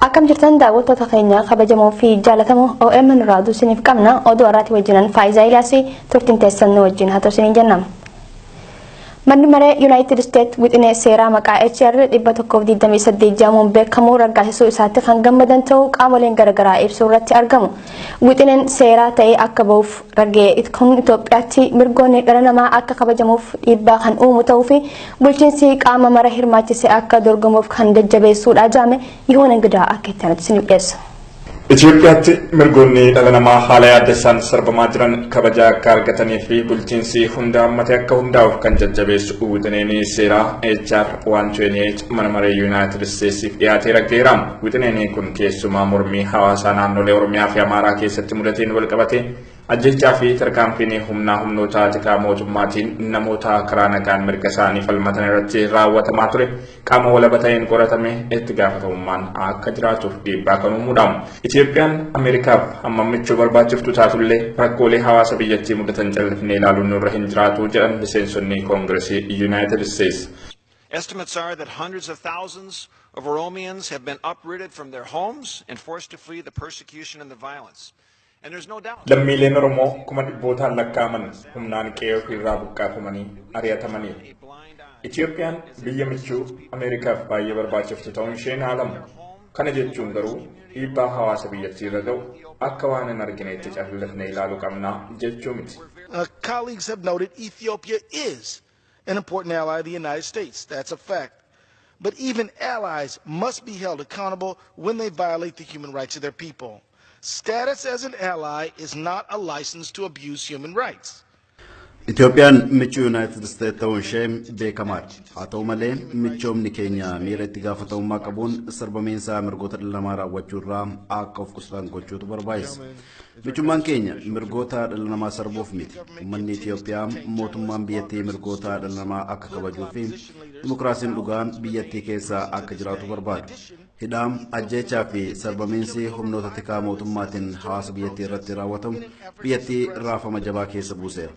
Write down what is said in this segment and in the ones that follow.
Akkam jirtan daawwattoota keenya kabajamoo fi jaalatamoo OMN irraa oduu isiniif qabna. Oduu har'aati wajjinan Faayisaa Ilaasii turtiin teessan nu wajjin haa ta'u isiniin jennama. Manni maree Yuunaayitid Isteet wixinee seeraa maqaa HR 128 jedhamuun beekamu raggaasisuu isaatti kan gammadan ta'uu qaamoleen garaagaraa ibsuu irratti argamu. Wixineen seeraa ta'ee akka ba'uuf ragga'e kun Itoophiyaatti mirgoonni dhala namaa akka kabajamuuf dhiibbaa kan uumu ta'uu fi bulchiinsi qaama mara hirmaachise akka dorgomuuf kan jajjabeessuudha jedhame Yihoon Ingidaa akka itti aanutti isiniif dhiyeessa. Itoophiyaatti mirgoonni dhala namaa haala yaaddessaan sarbamaa jiran kabaja akka argatanii fi bulchiinsi hunda hammate akka hundaa'uuf kan jajjabeessu wixineen seeraa HR 128 mana maree Yuunaayitid Isteetsiif dhiyaatee ragga'eera. Wixineen kun keessumaa mormii hawaasaa naannolee Oromiyaa fi Amaaraa keessatti mudateen walqabate ajjechaa fi tarkaanfiin humnaa humnoota tikaa mootummaatiin namoota karaa nagaan mirga isaanii falmatan irratti raawwatamaa ture qaama walaba ta'een qoratame itti gaafatamummaan akka jiraatuuf dhiibbaa kan uumuudha. Itoophiyaan Ameerikaaf hammam michuu barbaachiftu taatullee rakkoolee hawaasa biyyattii mudatan callifnee ilaaluun nurra hin jiraatu jedhan miseensonni Koongiresii Yuunaayitid Isteets. Estimates are that hundreds of thousands of Oromians have been uprooted from their homes and forced to flee the persecution and the violence. And there's no doubt. Lammiileen Oromoo kuma dhibbootaan lakkaa'aman humnaan qe'ee ofiirraa buqqaafamanii ari'atamaniiru. Itoophiyaan biyya michuu Ameerikaaf baay'ee barbaachiftu ta'uun isheen haalamu. Kana jechuun garuu dhiibbaa hawaasa biyyattii irra ga'u akka waan hin argineetti callifnee ilaaluu qabnaa jechuu miti. Colleagues have noted Ethiopia is an important ally of the United States. That's a fact. But even allies must be held accountable when they violate the human rights of their people. Status as an ally is not a license to abuse human rights. Itoophiyaan michuu Yuunaayitid Isteet ta'uun ishee beekamaadha. Haa ta'u malee michoomni keenya miira itti gaafatamummaa qabuun sarbamiinsa mirgoota dhala namaa raawwachuu irraa akka of qusatan gochuutu barbaachisa. Michummaan keenya mirgoota dhala namaa sarbuuf miti. Uummanni Itoophiyaa mootummaan biyyattii mirgoota dhala namaa akka kabajuu fi dimokiraasiin dhugaan biyyattii keessa akka jiraatu barbaada. Hidhaan ajjeechaa fi sarbamiinsi humnoota tikaa mootummaatiin hawaasa biyyattii irratti raawwatamu biyyattii raafama jabaa keessa buuseera.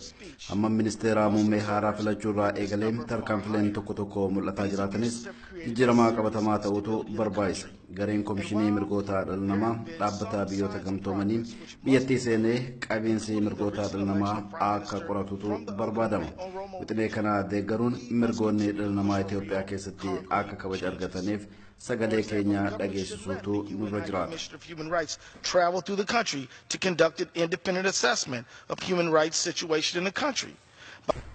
Hamma ministeera muummee haaraa filachuu irraa eegalee tarkaanfileen tokko tokko mul'ataa jiraatanis jijjiiramaa qabatamaa ta'utu barbaachisa. Gareen Komishinii Mirgoota Dhala Namaa dhaabbata biyyoota gamtoomanii biyyattii seenee qabiinsi mirgoota dhala namaa akka qoratutu barbaadama. Wixinee kana deeggaruun mirgoonni dhala namaa Itoophiyaa keessatti akka kabaja argataniif sagalee keenya dhageessisuutu nurra jiraata. Commissioner of Human Rights travel through the country to conduct an independent assessment of human rights situation in the country.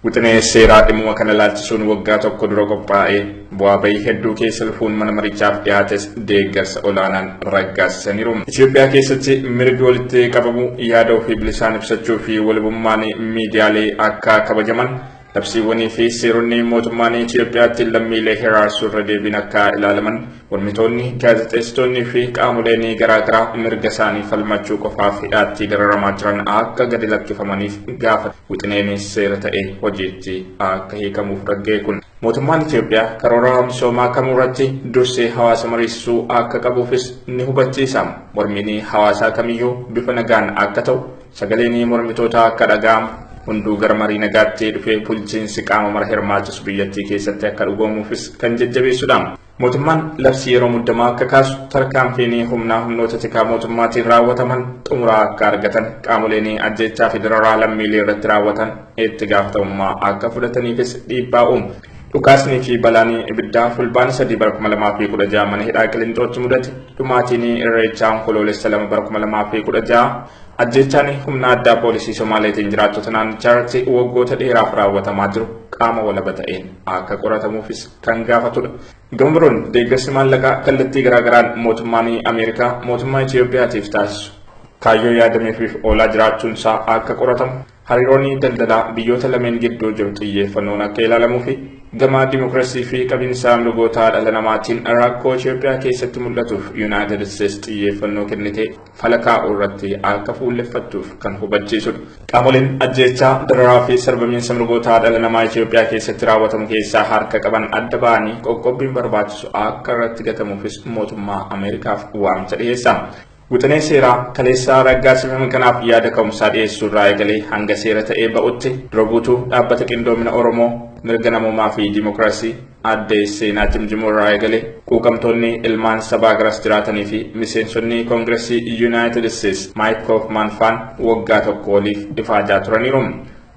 Wixinee seeraa dhimma kana ilaalchisuun waggaa tokko dura qophaa'ee bu'aa bahii hedduu keessa lufuun mana marichaaf dhiyaates deeggarsa olaanaan raggaasisaniiru. Itoophiyaa keessatti mirgi walitti qabamuu, yaada ofii bilisaan ibsachuu fi walabummaan miidiyaalee akka kabajaman, labsiiwwanii fi seeronni mootummaan Itoophiyaatti lammiilee hiraarsuu irra deebiin akka ilaalaman, mormitoonni, gaazexeessitoonni fi qaamoleen garaagaraa mirga isaanii falmachuu qofaaf hidhaatti dararamaa jiran akka gadi lakkifamaniif gaafata. Wixineen seera ta'ee hojiitti akka hiikamuuf ragga'e kun mootummaan Itoophiyaa karoora misoomaa kamuurratti dursee hawaasa mariisisuu akka qabuufis ni hubachiisa. Mormiin hawaasaa kamiyyuu bifa nagaan akka ta'u, sagaleen mormitootaa akka dhaga'amu, hunduu gara marii nagaatti dhufee bulchiinsi qaama mara hirmaachisu biyyattii keessatti akka dhugoomuufis kan jajjabeessudha. Mootummaan labsii yeroo muddamaa akka kaasu, tarkaanfiin humnaa humnoota tikaa mootummaatiin raawwataman xumuraa akka argatan, qaamoleen ajjechaa fi dararaa lammiilee irratti raawwatan itti gaafatamummaa akka fudhataniifis dhiibbaa uumu. Dhukaasnii fi balaan ibiddaa Fulbaana 3 bara 2016 mana hidhaa Qilinxootti mudate, dhumaatiin Irreechaa Onkoloolessa 2 bara 2016, ajjechaan humna addaa poolisii Somaaleetiin jiraattota naannichaa irratti waggoota dheeraaf raawwatamaa jiru qaama walaba ta'een akka qoratamuufis kan gaafatudha. Gama biroon deeggarsi maallaqaa kallattii garaagaraan mootummaan Ameerikaa mootummaa Itoophiyaatiif taasisu kaayyoo yaadameefiif oolaa jiraachuun isaa akka qoratamu, hariiroon daldalaa biyyoota lameen gidduu jiru xiyyeeffannoon akka ilaalamuu fi gama dimokiraasii fi qabiinsa mirgoota dhala namaatiin rakkoo Itoophiyaa keessatti mul'atuuf Yuunaayitid Isteets xiyyeeffannoo kennitee fala kaa'uu irratti akka fuulleffattuuf kan hubachiisudha. Qaamoleen ajjeechaa, dararaa fi sarbamiinsa mirgoota dhala namaa Itoophiyaa keessatti raawwatamu keessaa harka qaban adda ba'anii qoqqobbiin barbaachisu akka irratti gatamuufis mootummaa Ameerikaaf waamicha dhiyeessa. Wixinee seeraa kaleessaa raggaasifame kanaaf yaada ka'umsaa dhiyeessuu irraa eegalee hanga seera ta'ee ba'utti dura buutuu dhaabbata qindoomina Oromoo mirga namoomaa fi dimookiraasii aadde Seenaa Jimjimoo irraa eegalee quuqamtoonni ilmaan sabaa garas jiraatanii fi miseensonni Koongiresii Yuunaayitid Isteets Maayik Koofmaan faan waggaa tokko oliif ifaajaa turaniiru.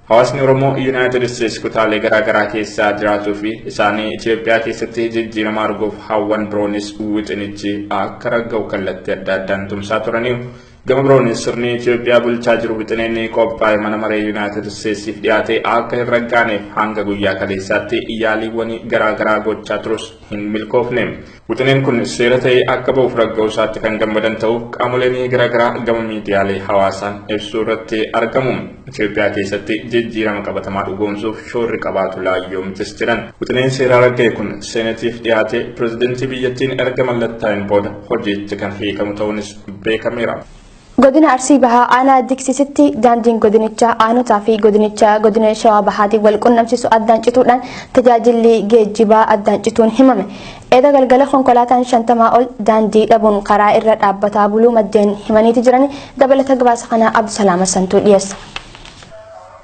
Hawaasni Oromoo Yuunaayitid Isteets kutaalee garaa garaa keessaa jiraatuu fi isaanii Itoophiyaa keessatti jijjiirama arguuf hawwan biroonis wixinichi akka ragga'u kallattii adda addaan tumsaa turaniiru. Gama biroonis sirni Itoophiyaa bulchaa jiru wixineen qophaa'e mana maree Yuunaayitid Isteetsiif dhiyaate akka hin raggaaneef hanga guyyaa kaleessaatti yaaliiwwan garaa garaa gochaa turus hin milkoofne. Wixineen kun seera ta'ee akka ba'uuf ragga'uu isaatti kan gammadan ta'uu qaamoleen garaa garaa gama miidiyaalee hawaasaan ibsuu irratti argamu. Itoophiyaa keessatti jijjiirama qabatamaa dhugoomsuuf shoorri qabaatu laayyoo mitis jedhan. Wixineen seeraa ragga'e kun seenatiif dhiyaate pirezidantii biyyattiin erga mallattaa'een booda hojiitti kan hiikamu ta'uunis beekameera. Godina Arsii Bahaa aanaa Diksisitti daandiin godinichaa aanotaa fi godinichaa godina Shawaa Bahaatiin wal qunnamsiisu addaan cituudhaan tajaajilli geejjibaa addaan cituun himame. Eeda galgala konkolaataan 50 ol daandii dhabuun karaa irra dhaabbataa buluu maddeen himaniiti jiran dabalata gabaasa kanaa Abdusalaam Santuu dhiyeessa.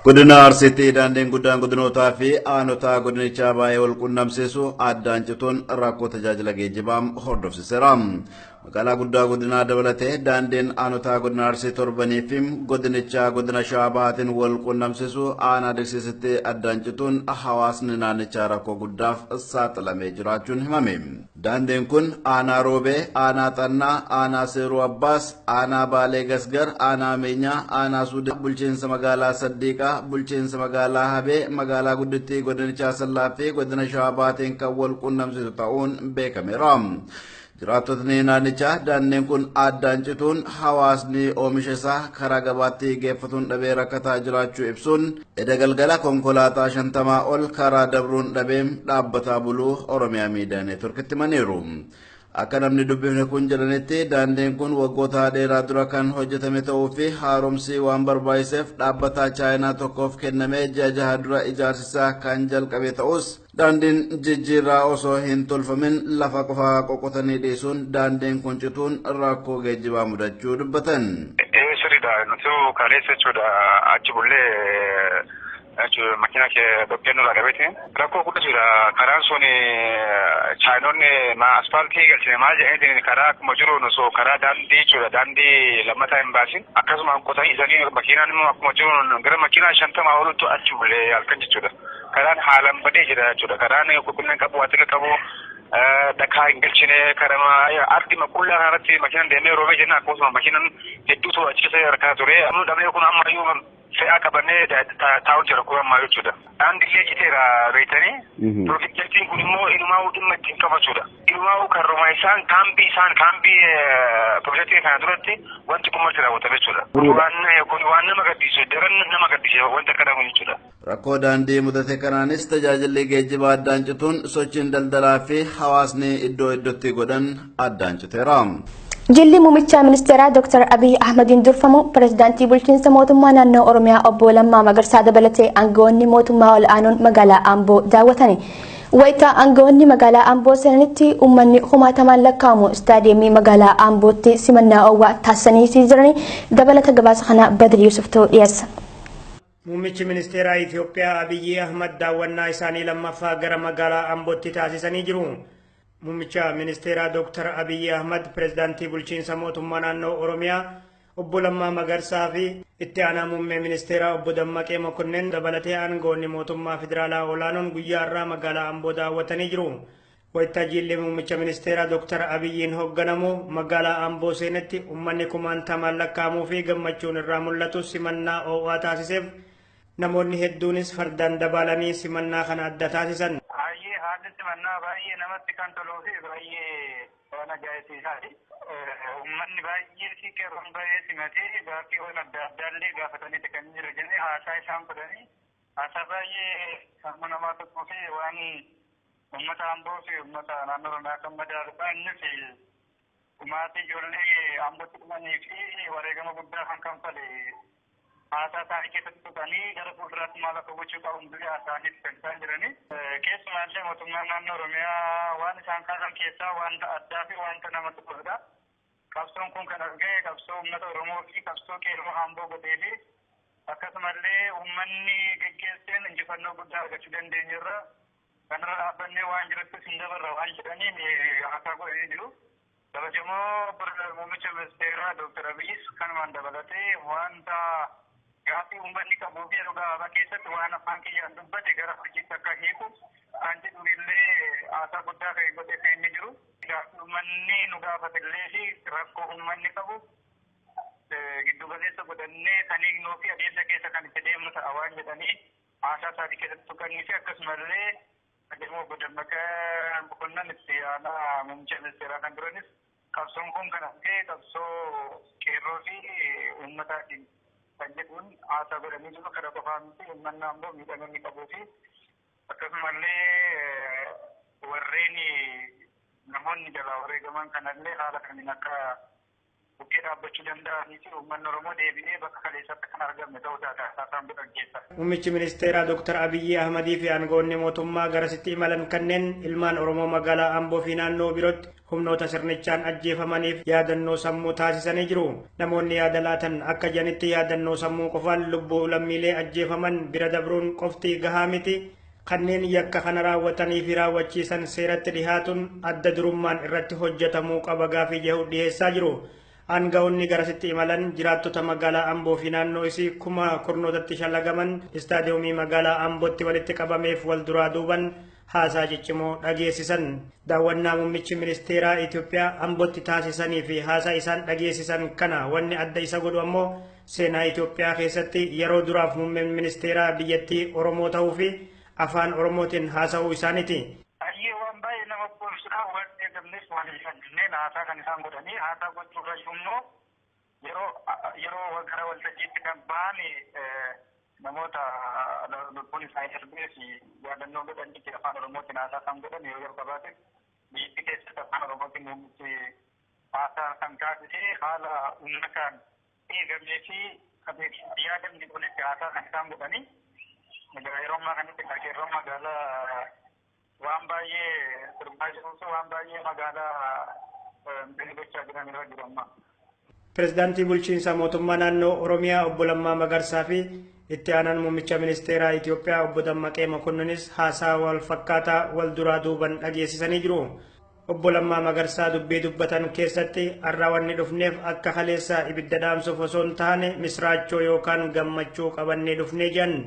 Godina Arsiitti daandiin guddaan godinootaa fi aanotaa godinichaa baay'ee wal qunnamsiisu addaan cituun rakkoo tajaajila geejjibaa hordofsiiseera. Magaalaa guddaa godinaa dabalatee daandiin aanotaa godina Arsii torbanii fi godinichaa godina Shawaa Bahaatiin wal qunnamsiisu aanaa Diksisitti addaan cituun hawaasni naannichaa rakkoo guddaaf saaxilamee jiraachuun himame. Daandiin kun aanaa Roobee, aanaa Xannaa, aanaa Seeruu Abbaas, aanaa Baalee Gasgar, aanaa Meenyaa, aanaa Suudee, bulchiinsa magaalaa Saddiiqaa, bulchiinsa magaalaa Habee, magaalaa guddittii godinichaa Sallaa fi godina Shawaa Bahaatiin kan wal qunnamsiisu ta'uun beekameera. Jiraattotni naannichaa daandiin kun addaan cituun hawaasni oomisha isaa karaa gabaatti geeffatuun dhabee rakkataa jiraachuu ibsuun edda galgala konkolaataa 50 ol karaa dabruun dhabee dhaabbataa buluu Oromiyaa Miidiyaa Neetworkitti himaniiru. Akka namni dubbifne kun jedhanitti daandiin kun waggoota dheeraa dura kan hojjetame ta'uu fi haaromsi waan barbaachiseef dhaabbata Chaayinaa tokkoof kennamee ji'a jaha dura ijaarsisaa kan jalqabe ta'us daandiin jijjiirraa osoo hin tolfamin lafa qofaa qoqqotanii dhiisuun daandiin kun cituun rakkoo geejjibaa mudachuu dubbatan. Sirriidha. Nuti kaleessa jechuudha achi bullee makina dhoqqee nurraa qabeeti. Rakkoo guddaa karaan sun chaayinoonni asfaaltii galchine maal jedhaniitiin karaa akkuma jiru osoo karaa daandii jechuudha daandii lammataa hin baasin akkasuma qotanii isanii makiinaan immoo akkuma jiru gara makiinaa 50 olitti achi bulee halkan jechuudha. Karaan haalaan badee jira jechuudha. Karaan qulqullina qabu waan qabu dhakaa hin galchine karama ardima qullaa kanarratti makiinaan deemee roobee jenna akkasuma makiinaan hedduutu achi keessa harkaa ture. Dhabnee kun ammayyuu fe'aa qabannee taa'u jira kun ammaa jechuudha. Daandiillee citeera beektanii. Pirojektiin kun immoo inumaa dhimma ittiin qabachuudha. Inumaa karruma isaan kaambii pirojektii kana duratti wanti kun marti raawwatame jechuudha. Kun waan nama gaddisiisu daran nama gaddisiisa wanta akkanaa kun jechuudha. Rakkoo daandii mudate kanaanis tajaajilli geejjibaa addaan cituun sochiin daldalaa fi hawaasni iddoo iddootti godhan addaan citeera. Jilli muummicha ministeeraa Dr. Abiy Ahmediin durfamu pirezidaantii bulchiinsa mootummaa naannoo Oromiyaa obbo Lammaa Magarsaa dabalatee aangawoonni mootummaa ol'aanoon magaalaa Amboo daawwatani. Wayita aangawoonni magaalaa Amboo seenanitti uummanni kumaatamaan lakkaa'amu istaadiyeemii magaalaa Ambootti simannaa oowwaa taasisanii jirani dabalata gabaasa kana Badri Yusuf ta'uu dhiyeessa. Muummichi ministeeraa Itoophiyaa Abiy Ahmed daawwannaa isaanii lammaffaa gara magaalaa Ambootti taasisanii jiru. Muummicha ministeeraa Dr. Abiy Ahmed pirezidaantii bulchiinsa mootummaa naannoo Oromiyaa obbo Lammaa Magarsaa fi itti aanaa muummee ministeeraa obbo Dammaqee Mokonnin dabalatee aangawoonni mootummaa federaalaa olaanoon guyyaa har'aa magaalaa Amboo daawwatanii jiru. Wayita jilli muummicha ministeeraa Dr. Abiyyiin hoogganamu magaalaa Amboo seenetti uummanni kumaantamaan lakkaa'amuu fi gammachuun irraa mul'atu simannaa oowwaa taasiseef namoonni hedduunis fardaan dabaalanii simannaa kana adda taasisan. Haalli simannaa baay'ee namatti kan toluu fi baay'ee waan ajaa'ibsiisaadha. Uummanni baay'ee si qeerroon baay'ee simatee gaaffiiwwan adda addaallee gaafataniiti kan jiru jennee haasaa isaan godhanii haasaa baay'ee sammuu namaa tokkoo fi waan uummata Amboo fi uummata naannoo Oromiyaa kan madaaludha. Innis dhumaatii ijoollee Ambootti dhumanii fi wareegama guddaa kan kanfale haasaa isaanii keessatti tuqanii gara fuulduraatti maal akka gochuu qabu biyya isaaniif kan isaan jiranii. Keessumaa illee mootummaan naannoo Oromiyaa waan isaan kaasan keessaa wanta addaa fi wanta namatti toludha. Qabsoon kun kan as ga'e qabsoo uummata Oromoo fi qabsoo qeerroo Amboo godhee fi akkasumallee uummanni geggeesseen injifannoo guddaa argachuu dandeenyerra. Kanarra dhaabbannee waan jiruttis hin dabarra waan jedhaniin haasaa godhanii jiru. Kabajamoo muummicha ministeeraa Dooktar Abiyyis kanumaan dabalatee wanta gaaffii uummanni qabuu fi yeroo gabaabaa keessatti waan afaan kiyyaan dubbate gara hojiitti akka hiiku kan jedhu illee haasaa guddaa kan godhee kan inni jiru. Gaaffii uummanni nu gaafatellee fi rakkoo uummanni qabu giddu galeessa godhannee kan hiiknuu fi adeemsa keessa kan itti deemnu ta'a waan jedhanii haasaa isaatii keessatti tuqanii fi akkasumallee kabajamoo obbo Dammaqaa Mokonnon itti aanaa muummicha ministeeraa kan turanis qabsoon kun kan hafee qabsoo qeerroo fi uummataatiin kan jedhuun haasaa godhanii jiru. Kana qofaa miti, uummanni ammoo miidhama inni qabuu fi akkasumallee warreen namoonni jalaa wareegaman kanallee haala kamiin akka bukkee dhaabbachuu danda'anii fi uummanni Oromoo deebi'ee bakka kaleessatti kan argamne ta'uu isaa taasisaan godhan keessa. Muummichi ministeeraa Dr. Abiyyi Ahmadii fi aangawoonni mootummaa garasitti imalan kanneen ilmaan Oromoo magaalaa Amboo fi naannoo birootti humnoota sirnichaan ajjeefamaniif yaadannoo sammuu taasisanii jiru. Namoonni yaada laatan akka jedhanitti yaadannoo sammuu qofaan lubbuu lammiilee ajjeefaman bira dabruun qofti gahaa miti. Kanneen yakka kana raawwatanii fi raawwachiisan seeratti dhihaatuun adda durummaan irratti hojjetamuu qaba gaafii jedhu dhiyeessaa jiru. Aangawoonni garasitti imalan jiraattota magaalaa Amboo fi naannoo isii kuma kurnootatti shallagaman istaadiyoomii magaalaa Ambootti walitti qabameef wal duraa duuban haasaa ciccimoo dhageessisan. Daawwannaa muummichi ministeeraa Itoophiyaa Ambootti taasisanii fi haasaa isaan dhageessisan kana wanni adda isa godhu ammoo seenaa Itoophiyaa keessatti yeroo duraaf muummeen ministeeraa biyyattii Oromoo ta'uu fi afaan Oromootiin haasa'uu isaaniiti. Baay'ee waan baay'ee nama boonsudha. Waan eegamnes waan hin jenneen haasaa kan isaan godhanii haasaa gochuurra immoo yeroo gara waltajjiitti kan ba'an namoota lubbuun isaanii darbee fi yaadannoo godhanii afaan Oromootiin haasaa kan godhan yeroo jalqabaate biyyattii keessatti afaan Oromootiin muummichi haasaa kan taasise haala uummataan eegamee fi yaadamni olitti haasaa kan isaan godhanii. Yeroo ammaa kanatti qeerroon magaalaa waan baay'ee sirbaa jiruufi waan baay'ee magaalaa gochaa jiran irra jiru ammaa. Pireezidaantii bulchiinsa mootummaa naannoo Oromiyaa obbo Lammaa Magarsaa fi itti aanaan muummicha ministeeraa Itoophiyaa obbo Dammaqee Mokonnonis haasaa wal fakkaataa wal duraa duuban dhageessisanii jiru. Obbo Lammaa Magarsaa dubbii dubbatan keessatti har'a wanni dhufneef akka kaleessa ibidda dhaamsuuf osoo hin taane misraachoo yookaan gammachuu qabannee dhufnee jedhan.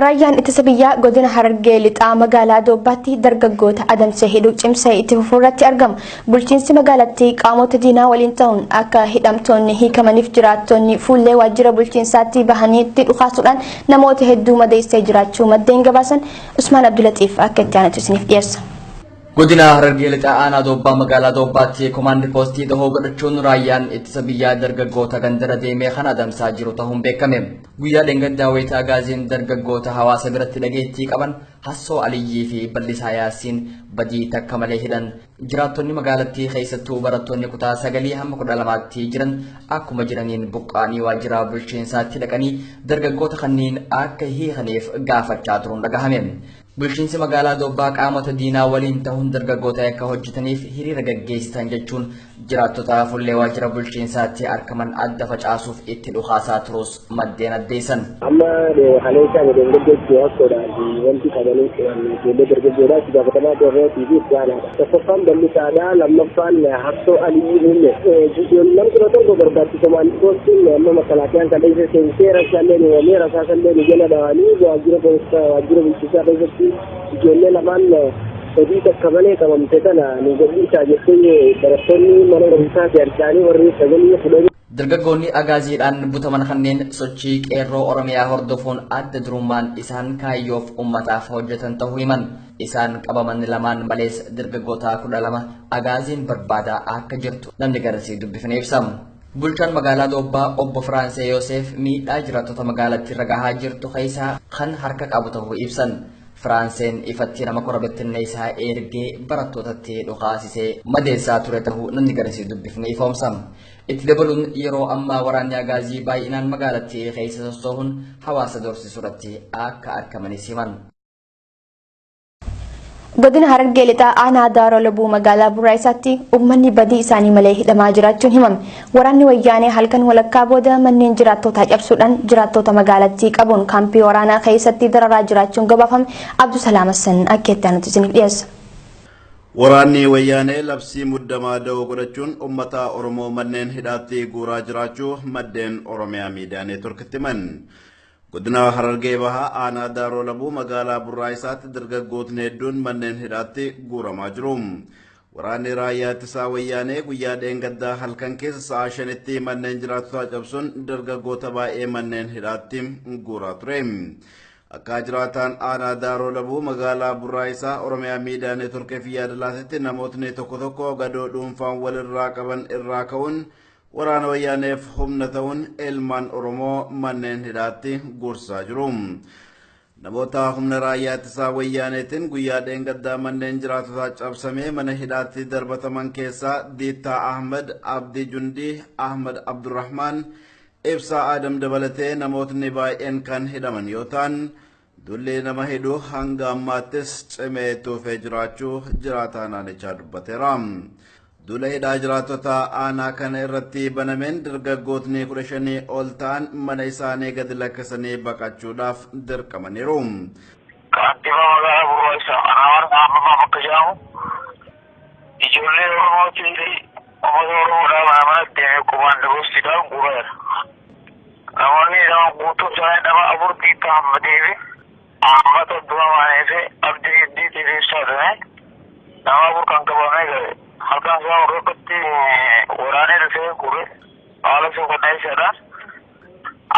Raayyaan ittisa biyyaa godina Harargee lixaa magaalaa Doobbaatti dargaggoota adamsee hidhuu cimsee itti fufuu irratti argama. Bulchiinsi magaalattii qaamota diinaa waliin ta'uun akka hidhamtoonni hiikamaniif jiraattonni fuullee waajjira bulchiinsaatti bahanii itti dhukaasuudhaan namoota hedduu madeessee jiraachuu maddeen gabaasan. Usmaan Abdulatiif akka itti aanatu isiniif dhiyeessa. Godina Harargee lixaa aanaa Doobbaa magaalaa Doobbaatti komaandi poostii dhahoo godhachuun raayyaan ittisa biyyaa dargaggoota gandara deemee kan adamsaa jiru ta'uun beekame. Guyyaa dheengaddaa wayitaa gaaziin dargaggoota hawaasa biratti dhageettii qaban Hassoo Aliyyii fi Bal'isaa Yaasiin badii takka malee hidhan. Jiraattonni magaalattii keessattuu barattoonni kutaa 9 hamma 12tti jiran akkuma jiraniin buqqaanii waajjira bulchiinsaatti dhaqanii dargaggoota kanneen akka hiikaniif gaafachaa turuun dhagahame. Bulchiinsi magaalaa Doobbaa qaamota diinaa waliin ta'uun dargaggoota akka hojjetaniif hiriira gaggeessitan jechuun jiraattota fuullee waajjira bulchiinsaatti argaman adda facaasuuf itti dhukaasaa turus maddeen addeessan. Amma haleessaan dargaggeessi hakkoodhaan wanti qabanii ijoollee dargaggoodhaa itti gaafatamaa doorreetii fi itti aanaadha. Tokkoffaan bal'isaadhaa, lammaffaan Hassoo Aliyyii Muummee. Ijoolleen 17 barbaachisamaan poostiin amma makalaakiyaan kan keessa seensee rakkaallee nu waamee rasaasallee nu jala dhawanii waajjira bulchiinsaa keessatti ijoollee lamaan hojii takka malee qabamte kana nu gadhiisaa jettee barattoonni mana barumsaa harcaanii warri sagalee fudhanii. Dargaggoonni agaaziidhaan butaman kanneen sochii qeerroo Oromiyaa hordofuun adda durummaan isaan kaayyoof uummataaf hojjetan ta'uu himan. Isaan qabaman lamaan malees dargaggoota 12 agaaziin barbaadaa akka jirtu namni garasii dubbifne ibsama. Bulchaan magaalaa Doobbaa obbo Firaansee Yoosef miidhaa jiraattota magaalattii irra gahaa jirtu keessaa kan harka qabu ta'uu ibsan. Firaanseen ifatti nama korabettinne isaa ergee barattootatti dhukaasisee madeessaa ture ta'uu namni garasii dubbifne ifoomsa. Itti dabaluun yeroo ammaa waraanni agaazii baay'inaan magaalattii keessa sossoohuun hawaasa doorsisuu irratti akka argamanis himan. Godina Harargee Lixaa aanaa Daaroo Labuu magaalaa Burraayisaatti uummanni badii isaanii malee hidhamaa jiraachuun himame. Waraanni wayyaanee halkan walakkaa booda manneen jiraattootaa cabsuudhaan jiraattota magaalattii qabuun kaampii waraanaa keessatti dararaa jiraachuun gabaafame. Abdusalaam Hassan akka itti aanutti isiniif dhiyeessa. Waraanni wayyaanee labsii muddamaa da'oo godhachuun uummata Oromoo manneen hidhaatti guuraa jiraachuu maddeen Oromiyaa Miidiyaa Neetworkitti himan. Godina Harargee Bahaa aanaa Daaroo Labuu magaalaa Burraayisaatti dargaggootni hedduun manneen hidhaatti guuramaa jiru. Waraanni raayyaa ittisaa wayyaanee guyyaa dheengaddaa halkan keessa sa'a 5tti manneen jiraattotaa cabsuun dargaggoota baay'ee manneen hidhaatti guuraa ture. Akka jiraataan aanaa Daaroo Labuu magaalaa Burraayisaa Oromiyaa Miidiyaa Neetworkiif yaada laatetti, namootni tokko tokko gadoo dhuunfaan walirraa qaban irraa ka'uun waraana wayyaaneef humna ta'uun ilmaan Oromoo manneen hidhaatti guursaa jiru. Namoota humna raayyaa ittisaa wayyaaneetiin guyyaa dheengaddaa manneen jiraatotaa cabsamee mana hidhaatti darbataman keessaa Diittaa Ahmed, Abdii Jundii, Ahmed Abdurrahmaan, Ibsaa Adam dabalatee namootni baay'een kan hidhaman yoo ta'an, dulli nama hidhuu hanga ammaattis cimee tuufee jiraachuu jiraataa naannichaa dubbateera. Duula hidhaa jiraattota aanaa kana irratti banameen dargaggootni 15 ol ta'an mana isaanii gadi lakkisanii baqachuudhaaf dirqamaniiru. Kantiibaa magaalaa Burraayisaa Anaawar Abbabaa bakka jedhamu ijoollee Oromootii fi uummata Oromoodhaa mana manatti deemee komaandi poostiidhaan guuraa jira. Namoonni lama guutuu isaanii nama afur Diittaa Hammadee fi Ahmad Abdurrahmaanii fi Abdii Giddiitii fi Ibsaa ta'e nama afur kan qabamee gale. Halkan isaa hordoffatti waraanee dhufee gure haala suukanneessaadhaan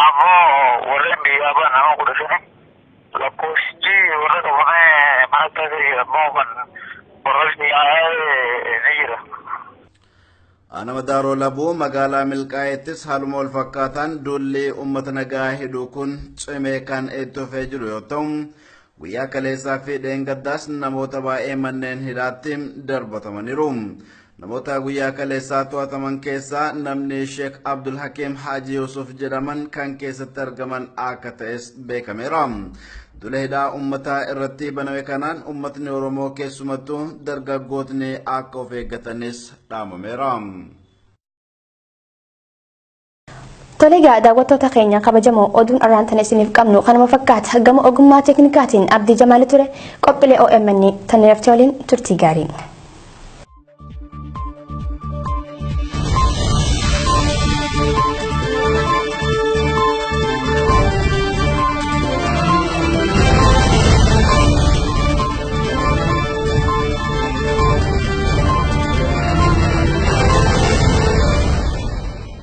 ammoo warreen biyyaa ba'an nama 15 lakkoofsichi warra qabamee manatti hafe ammoo kan warra biyyaa ni jira. Aanaa Daaroo Labuu magaalaa Milqaayeettis haaluma wal fakkaataan duulli uummata nagaa hidhuu kun cimee kan itti fufee jiru yoo ta'u, guyyaa kaleessaa fi dheengaddaas namoota baay'ee manneen hidhaatti darbatamaniiru. Namoota guyyaa kaleessaa to'ataman keessaa namni Sheek Abdul Hakiim Haji Yusuf jedhaman kan keessatti argaman akka ta'es beekameera. Duula hidhaa uummataa irratti baname kanaan uummatni Oromoo keessumattuu dargaggootni akka of eeggatanis dhaamameera. Tole egaa daawwattoota keenya kabajamoo, oduun arraan tana isiniif qabnu kanuma fakkaata. Gama ogummaa teeknikaatiin Abdii Jamaali ture. Qophiilee OMN tan waliin turtii gaarii.